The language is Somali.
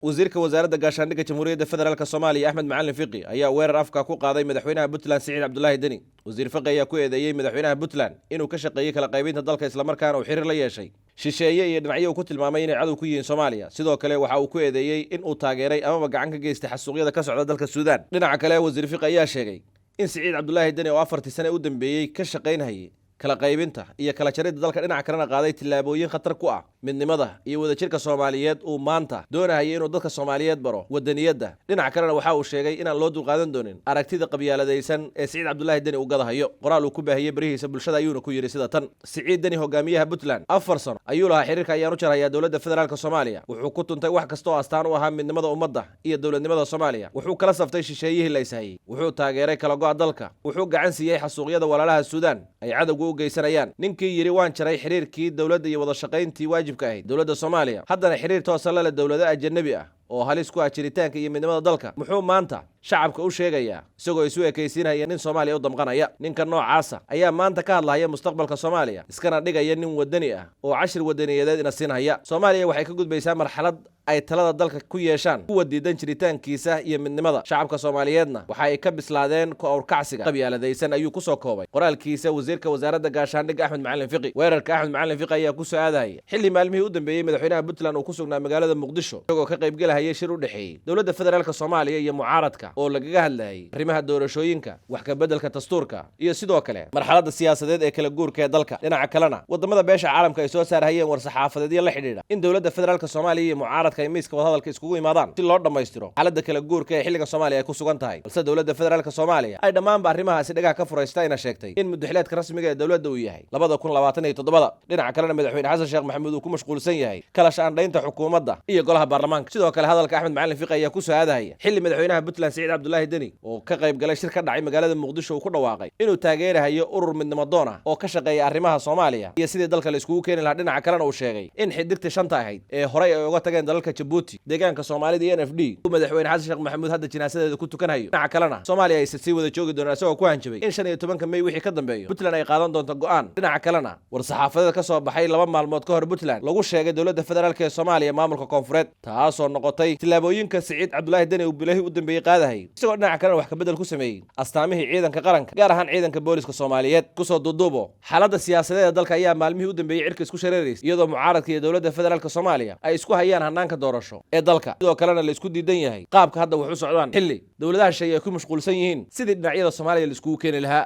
Wasiirka Wasaaradda Gaashaandhigga Jamhuuriyadda Federaalk Soomaaliya, Axmed Macalin Fiqi, ayaa weerar afka ku qaaday madaxweynaha Puntland, Siciid Cabdulaahi Deni. Wasiir Fiqi ayaa ku eedeeyey madaxweynaha Puntland inuu ka shaqeeyey kala qaybinta dalka, islamarkaana uu xiriir la yeeshay shisheeye iyo dhinacyo uu ku tilmaamay inay cadow ku yihiin Soomaaliya. Sidoo kale waxa uu ku eedeeyey in uu taageeray amaba gacan ka geystay xasuuqyada ka socda dalka Suudaan. Dhinaca kale, Wasiir Fiqi ayaa sheegay in Siciid Cabdulaahi Deni oo 4-tii sane u dambeeyey ka shaqaynhayay kala qaybinta iyo kala jaridda dalka, dhinaca kalena qaaday tillaabooyin khatar ku ah midnimada iyo wadajirka Soomaaliyeed, uu maanta doonahaya inuu dadka Soomaaliyeed baro wadaniyadda. Dhinaca kalena waxa uu sheegay inaan loo dulqaadan doonin aragtida qabyaaladaysan ee Siciid Cabdulaahi Deni uu gadahayo. Qoraal uu ku baahiyey barihiisa bulshada ayuuna ku yidhi sida tan: "Siciid Deni, hogaamiyaha Puntland, 4 sano ayuu lahaa xiriirka ayaan u jarhayaa dowladda federaalk Soomaaliya. Wuxuu ku tuntay wax kasta oo astaan u ahaa midnimada ummadda iyo dowladnimada Soomaaliya. Wuxuu kala saftay shisheeyihii la ishayey. Wuxuu taageeray kala go'a dalka. Wuxuu gacan siiyey xasuuqyada walaalaha Suudaan ay cadowga u geysanayaan. Ninkii yidhi waan jaray xiriirkii dowladda iyo wada shaqayntii waajibka ahayd dowladda Soomaaliya, haddana xiriir toosa la leh dowlado ajanabi ah oo halis ku ah jiritaanka iyo midnimada dalka, muxuu maanta shacabka u sheegayaa isagoo isu ekaysiinaya nin Soomaaliya u damqanaya? Ninka noocaasa ayaa maanta ka hadlahaya mustaqbalka Soomaaliya, iskana dhigaya nin wadani ah oo cashir wadaniyadeed ina siinhaya. Soomaaliya waxay ka gudbaysaa marxalad ay talada dalka ku yeeshaan kuwa diidan jiritaankiisa iyo midnimada shacabka Soomaaliyeedna waxa ay ka bislaadeen ku awrkacsiga qabyaaladaysan," ayuu kusoo koobay qoraalkiisa wasiirka Wasaaradda Gaashaandhigga, Axmed Macalin Fiqi. Weerarka Axmed Macalin Fiqi ayaa kusoo aadahaya xilli maalmihii u dambeeyey madaxweynaha Puntland uu ku sugnaa magaalada Muqdisho, isagoo ka qaybgelahayay shir u dhexeeyey dowladda federaalk Soomaaliya iyo mucaaradka oo lagaga hadlayay arrimaha doorashooyinka, wax ka beddelka dastuurka iyo sidoo kale marxaladda siyaasadeed ee kala guurka ee dalka. Dhinaca kalena, wadamada beesha caalamka ay soo saarhayeen war saxaafadeedyo la xidhiidha in dowladda federaalk Soomaaliya iyo mucaaradka ay miiska wadahadalka iskugu imaadaan si loo dhammaystiro xaaladda kala guurka ee xilligan Soomaaliya ay ku sugan tahay, balse dowladda federaalk Soomaaliya ay dhammaanba arrimahaasi dhagaha ka furaysta, ayna sheegtay in muddaxileedka rasmiga ee dowladda uu yahay 2027. Dhinaca kalena, madaxweyne Xasan Sheekh Maxamuud uu ku mashquulsan yahay kala shaandhaynta xukuumadda iyo golaha baarlamaanka. Sidoo kale, hadalka Axmed Macalin Fiqi ayaa ku soo aadahaya xilli madaxweynaha Puntland, Siciid Cabdulaahi Deni, oo ka qayb galay shir ka dhacay magaalada Muqdisho, uu ku dhawaaqay inuu taageerahayo urur midnimo doon ah oo ka shaqeeya arrimaha Soomaaliya iyo sidii dalka la iskugu keeni lahaa. Dhinaca kalena uu sheegay in xidigtii shanta ahayd ee horay ay uga tageen dalalka Jabuuti, deegaanka Soomaalida iyo NFD uu madaxweyne Xasan Sheekh Maxamuud hadda jinaasadeeda ku tukanhayo. Dhinaca kalena, Soomaaliya aysan sii wada joogi doonaan, isagoo ku hanjabay in 15-ka Mey wixii ka dambeeyo Puntland ay qaadan doonto go'aan. Dhinaca kalena, war saxaafadeed ka soo baxay 2 maalmood ka hor Puntland lagu sheegay dowladda federaalk ee Soomaaliya maamulka koonfureed, taasoo noqotay tillaabooyinka Siciid Cabdulaahi Deni uu bilahii u dambeeyey qaadahayay, isagoo dhinaca kalena wax kabedel ku sameeyey astaamihii ciidanka qaranka, gaar ahaan ciidanka booliska Soomaaliyeed. Kusoo duuduubo, xaaladda siyaasadeed ee dalka ayaa maalmihii u dambeeyey cirka isku shareeraysa, iyadoo mucaaradka iyo dowladda federaalk Soomaaliya ay isku hayaan hanaanka doorasho ee dalka, sidoo kalena la isku diidan yahay qaabka hadda wax u socdaan, xilli dowladaha shisheeye ay ku mashquulsan yihiin sidii dhinacyada Soomaaliya la iskugu keeni lahaa.